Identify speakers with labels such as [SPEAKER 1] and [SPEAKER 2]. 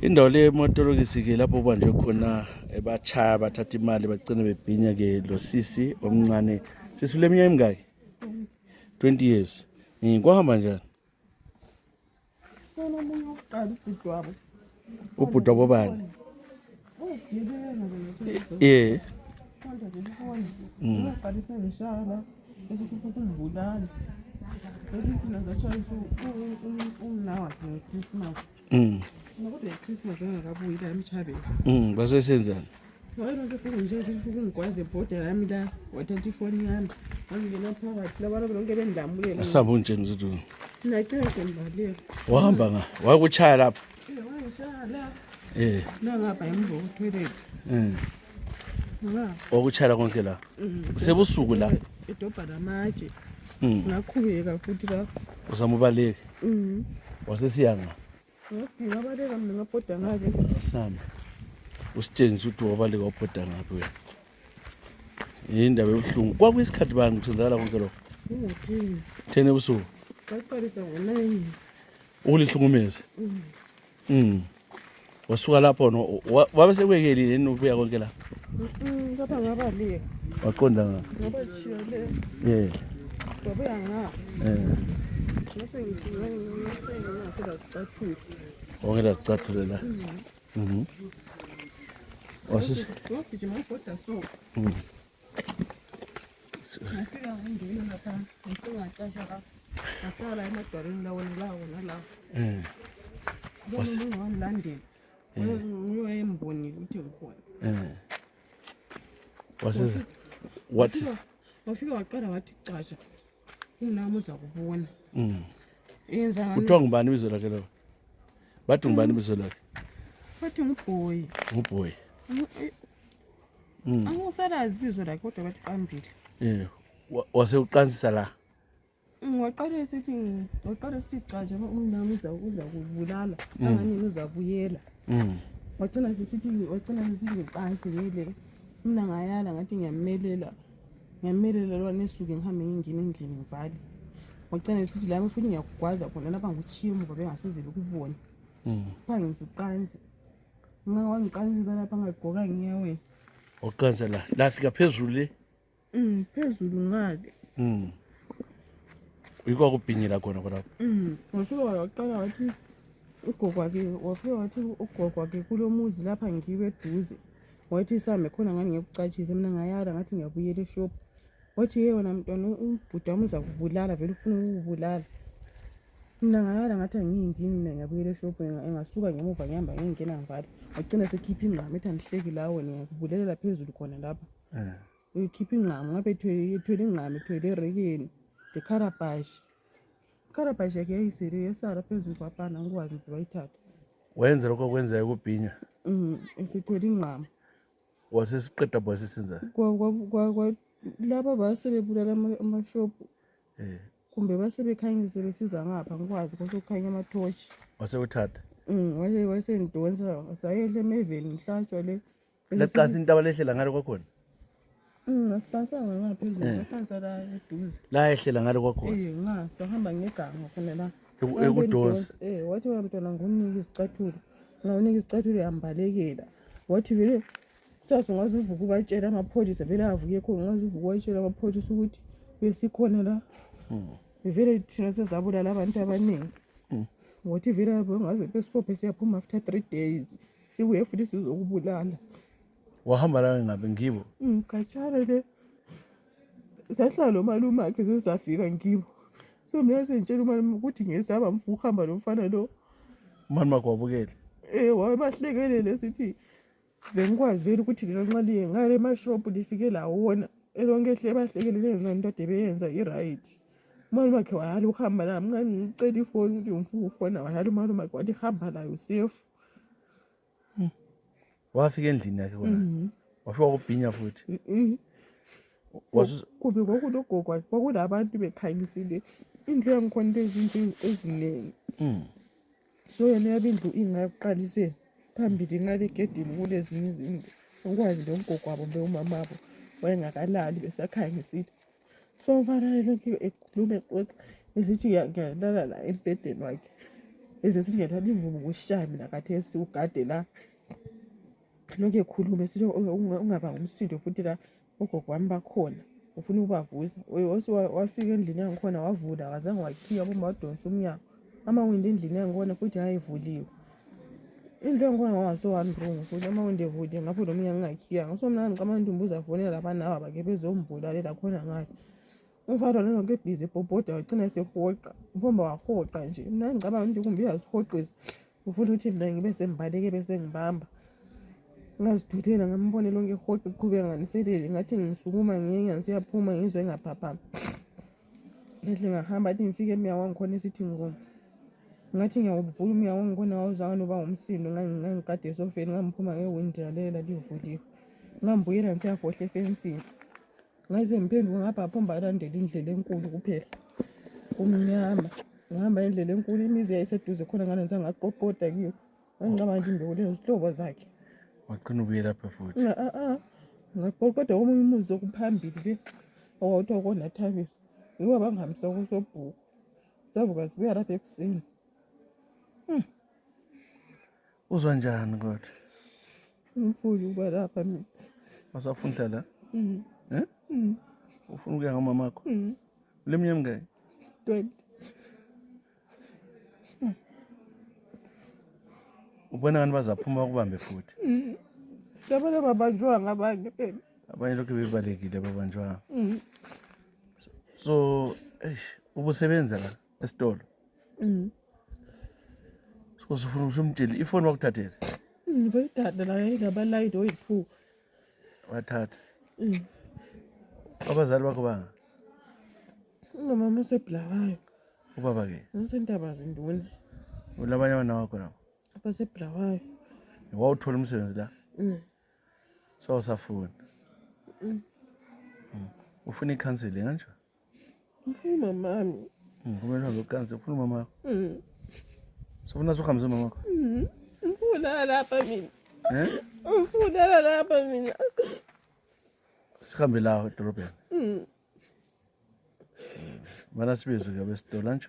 [SPEAKER 1] Indawo le emotorokisi-ke lapho kubanjwe khona bachaya bathatha imali bagcine bebhinya-ke lo sisi omncane. Sisi ule minyaka emingaki? 20 years. Kwahamba njani? Ubhuti wabo bani?
[SPEAKER 2] Ngaqalisa ngishaya esithi ukumbulala esithi nazatshayisa umna wakhe ngeChristmas kodwa ngeChristmas engakabuyi la eMchabezi
[SPEAKER 1] basesenzani?
[SPEAKER 2] wayelonke futhi nje esithi ukungigwaze ibhodela yami la wathatha ifoni yami wangena phakathi labana bonke bendamulela
[SPEAKER 1] Asihamba ungitshengisa ukuthi
[SPEAKER 2] nacela sembaleka
[SPEAKER 1] wahamba nga wakuchaya lapha
[SPEAKER 2] wangishaya la
[SPEAKER 1] la
[SPEAKER 2] ngapha emva kwetoilet
[SPEAKER 1] wakuchayela konke la sebusuku la
[SPEAKER 2] edobha lamatshe ngakhubeka futhi la
[SPEAKER 1] uzama ubaleka wasesiyanga
[SPEAKER 2] ngabaleka mina ngabhoda ngake
[SPEAKER 1] asami usitshengisa ukuthi wabaleka wabhoda ngaphi wena indaba ebuhlungu kwakuyisikhathi bani kusenzakala konke lokho 10 ebusuku
[SPEAKER 2] baqalisa ngo9
[SPEAKER 1] ulihlukumeza wasuka lapho wabe sekwekeli yini ukuya konke la
[SPEAKER 2] lapha ngabaleka
[SPEAKER 1] waqonda nga
[SPEAKER 2] ngabachiya le babuya nga ngase ngingasela sicathule
[SPEAKER 1] ongela sicathule la wasisi
[SPEAKER 2] ngagijima ibhoda so ngafika ngingena lapha ngicasha la ngahlala emadwareni lawo nalawo bona ungilandela ngiyoyembonile ukuthi ngikhona
[SPEAKER 1] wasisi wathi
[SPEAKER 2] wafika waqala wathi catsha unami uza kubona yenza ngani
[SPEAKER 1] kuthiwa ngubani ibizo lakhe lo bathi ngubani ibizo lakhe
[SPEAKER 2] bathi ngubhoyi angisalazi ibizo lakhe kodwa bathi phambili
[SPEAKER 1] wase uqansisa la
[SPEAKER 2] waqala sithi catsha unami uza kubulala angani uzabuyela wagcina sisithi ngiqansi ngile mina ngayala ngathi ngiyamelela lwana esuke ngihambe ngingena endlini ngivale wagcina sithi lami futhi ngiyakugwaza khona lapha ngitshiye umva bengasoze bekubone phangisa uqansi wangiqansisa lapha ngagqoka ngiyaweni
[SPEAKER 1] waqansa la lafika phezulu le
[SPEAKER 2] phezulu ngale
[SPEAKER 1] uyikwa kubhinyela khona khonapho
[SPEAKER 2] wafika waqala wathi ugogo wakhe kulo muzi lapha ngiwe eduze wathi sami khona ngani ngikucatshise mina ngayala ngathi ngiyabuyela eshop wathi yena mntwana ubhuti wami uza kubulala vele ufuna ukubulala mina ngayala ngathi angiyingini mina ngiyabuyela eshop engasuka ngemuva ngihamba ngingena ngivale wagcina sekhipha ingqama ethi andihleki lawo ngiyakubulelela phezulu khona lapha uyikhipha ingqama ngabe ethwele ingqama ethwele erekeni ikharabashi yakhe yayisele yesala phezulu kwapana ngikwazi ukuthi wayithatha
[SPEAKER 1] wayenza lokho kwenzeka kubhinya
[SPEAKER 2] esethwele ingqama
[SPEAKER 1] wasesiqeda bwasesenzani
[SPEAKER 2] laba basebebulala amashophu kumbe basebekhanyise besiza ngapha ngikwazi kwasekukhanya amathoshi
[SPEAKER 1] wasewuthatha
[SPEAKER 2] wasendonsa sayehle emeveni ngihlatshwa le
[SPEAKER 1] leqansi intaba lehlela ngalo kwakhona
[SPEAKER 2] asiqansanga ngaphezulu ngaqansa la eduze
[SPEAKER 1] la ehlela ngalo kwakhona
[SPEAKER 2] sahamba ngeganga khona la
[SPEAKER 1] ekudonsa
[SPEAKER 2] wathi wena mntwana ngumnika isicathulo ngawunika isicathulo yambalekela wathi vele sasa ungaze uvuke ubatshela amapholisa vele avuke khona ungaze uvuke ubatshela amapholisa ukuthi besikhona la vele thina sezabulala abantu abaningi wathi vele ngaze besipophe siyaphuma after 3 days sibuye futhi sizokubulala
[SPEAKER 1] wahamba la ngabe ngibo
[SPEAKER 2] khatshana le sahlala nomalume akhe sesafika ngibo so mina sengitshela umalume ukuthi ngesaba mfuku uhamba lomfana lo
[SPEAKER 1] umalume wakhe wabukele
[SPEAKER 2] wabahlekelele sithi bengikwazi vele ukuthi lelo nxa liye ngale emashophu lifike lawona elonke ehle bahlekele lenza into ade beyenza i-right umalume wakhe wayala ukuhamba la mncane ngicela ifoni ukuthi ngifuna ufona wayala umalume wakhe wathi hamba layo safe
[SPEAKER 1] wafika endlini yakhe wona wafika kubhinya futhi
[SPEAKER 2] kumbe kwakulogogo kwakulabantu bekhanyisile indlu yangikhona into ezinengi so yena yabe indlu ingayokuqaliseni phambili ngale egedini kulezinye izindlu ukwazi lo mgogo wabo mbe umamabo wayengakalali besakhangisile so mfanele lokhu ekhulume esithi ngiyalala la embhedeni wakhe eze sithi ngethatha ivubu kushaye mina khathesi ugade la lokhu ekhulume sithi ungaba ngumsindo futhi la ogogo wami bakhona ufuna ukubavusa wafika endlini yangikhona wavula wazange wakhiya bomba wadonsa umnyango amawindi endlini yangikhona futhi ayevuliwe indlu yangikhona ngawasowamrungu futhi amawindi evuliwe ngapho lo mnyango ngakhiyanga so mna ngicabanga intombi uzafonela labanawa bake bezombulalela khona ngayo umfana lonke ebhizi ebhobhoda wagcina sehoqa ubomba wahoqa nje mna ngicabanga nje kumbe uyazihoqisa ufuna ukuthi mina ngibe sembaleke bese ngibamba ngazithuthela ngambone lonke ehoqa iqhubeka nganiselele ngathi ngisukuma ngiye ngisiyaphuma ngizwe ngaphaphama lehle ngahamba athi ngifike emnyango wangikhona esithi ngoma ngathi ngiyawuvula umnyango wangikhona wawuzange noba ngumsindo ngangikade esofeni ngamphuma ngewindi lalela livuliwe ngambuyela ngisiyafohla efensini ngaze ngiphenduka ngapha phomba alandela indlela enkulu kuphela kumnyama ngihamba indlela enkulu imizi yayiseduze khona ngane ngizangaqoqoda kiyo ngicabanga nje imbeko lezihlobo zakhe
[SPEAKER 1] wagcina ubuye lapha futhi
[SPEAKER 2] ngaqoqoda omunye umuzi okuphambili le owawuthiwa konathabisa yibo bangihambisa kusobhuku savuka sibuya lapha ekuseni
[SPEAKER 1] uzwa njani kodwa
[SPEAKER 2] umfuli uba lapha mina
[SPEAKER 1] wasafunda la ufuna ukuya ngomama wakho ule mnyaka mingaki
[SPEAKER 2] 20
[SPEAKER 1] ubona ngani bazaphuma bakubambe futhi
[SPEAKER 2] labana babanjwa ngabanye phela
[SPEAKER 1] abanye lokhu bebalekile babanjwanga so ubusebenza la esitolo so sifuna usumtshela ifoni wakuthathele
[SPEAKER 2] bayithatha la yayingabalayidi oyi-2
[SPEAKER 1] wathatha abazali bakho banga
[SPEAKER 2] umama usebulawayo
[SPEAKER 1] ubaba-ke
[SPEAKER 2] usentaba zinduna
[SPEAKER 1] ulabanye abana wakho lapho
[SPEAKER 2] abasebulawayo
[SPEAKER 1] wawuthola umsebenzi la so awusafuna ufuna i-counselling kanjani
[SPEAKER 2] ufuna umamami
[SPEAKER 1] kumele uhambe ukanse ufuna umama wakho sofuna suhambise umama wakho
[SPEAKER 2] ufuna lapha mina ufuna lapha mina
[SPEAKER 1] sihambe lawo edorobheni mana sibizwe ke besitolo nje